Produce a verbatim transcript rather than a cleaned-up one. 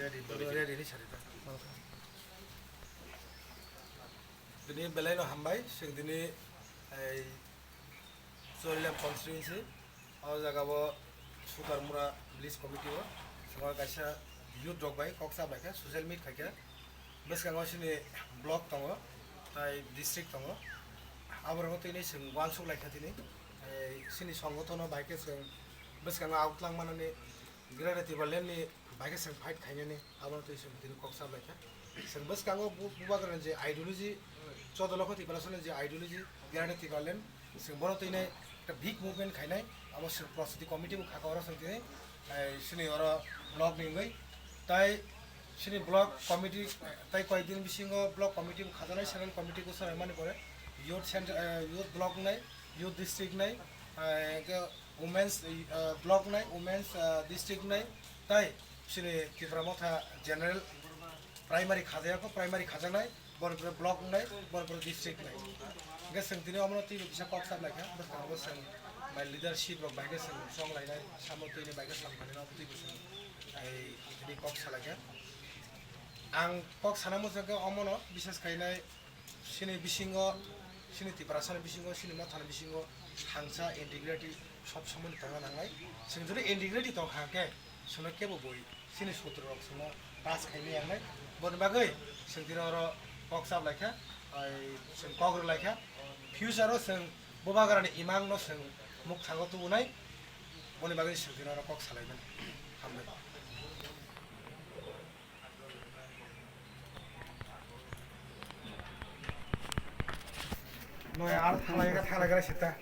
Ready, ready, ready, sari da. Dini belai no hambai, sing dini ei Chorilam constituency, o jaga o Sukarmura village committee o, sing o kaisa youth rok bai kok cha bai kha, social meet khai kha, bwskango sini block tongo, tai district tongo, aborok tini sing uansuk lai kha tini, ei sini songotono bai khe sing bwskango outlang manani, Greater Tipraland ni bai khe chwng fight khainani, abono twi chwng tini kok sa lai kha. Chwng bwskango bu-, bubagrani je ideology, chodolokho Tiprasani je ideology, Greater Tipraland, chwng bono twi nai ekta big movement khainai, abo chwng Prostuti Committee bo khaka oro chwng tini, eh, chini oro block ni wngwi. Tai chini block committee, eh, tai koi din bisingo block committee bo khajaknai, central committee bo sanai mani pore, youth center, eh, youth block nai, youth district nai, eh, hwnkhe Women's, uh, block nai, women's, uh, district nai, tai chini Tipra Motha general primary khajaya ko, primary khajaknai, Borpura block nai, Borpura district nai. Hingke chwng tini omono twi kisa kok sa lai kha, bwskango chwng bai leadership rok bai khe chwng chong lainai, samo twi ni bai khe sam khainai, omo twi bo chwng ai tini kok sa lai kha. Ang kok sana muchung khe omono, bises khainai, Chini bisingo, chini Tiprasani bisingo, chini mothani bisingo thangsa integrity sob somoni tongna nangnai. Chwng jodi integrity tong kha khe, chwngno kebo bui chini sutro rok chwngno pass khaimani yangnai. Boni bagwi chwng tini oro kok chap lai kha, ai chwng kok rw lai kha. Future o chwng bubagrani imang no chwng muk thango tubunai. Boni bagwi chwng tini oro kok salaimani. Hambai. Noi ar thalai ga thalai ga sita.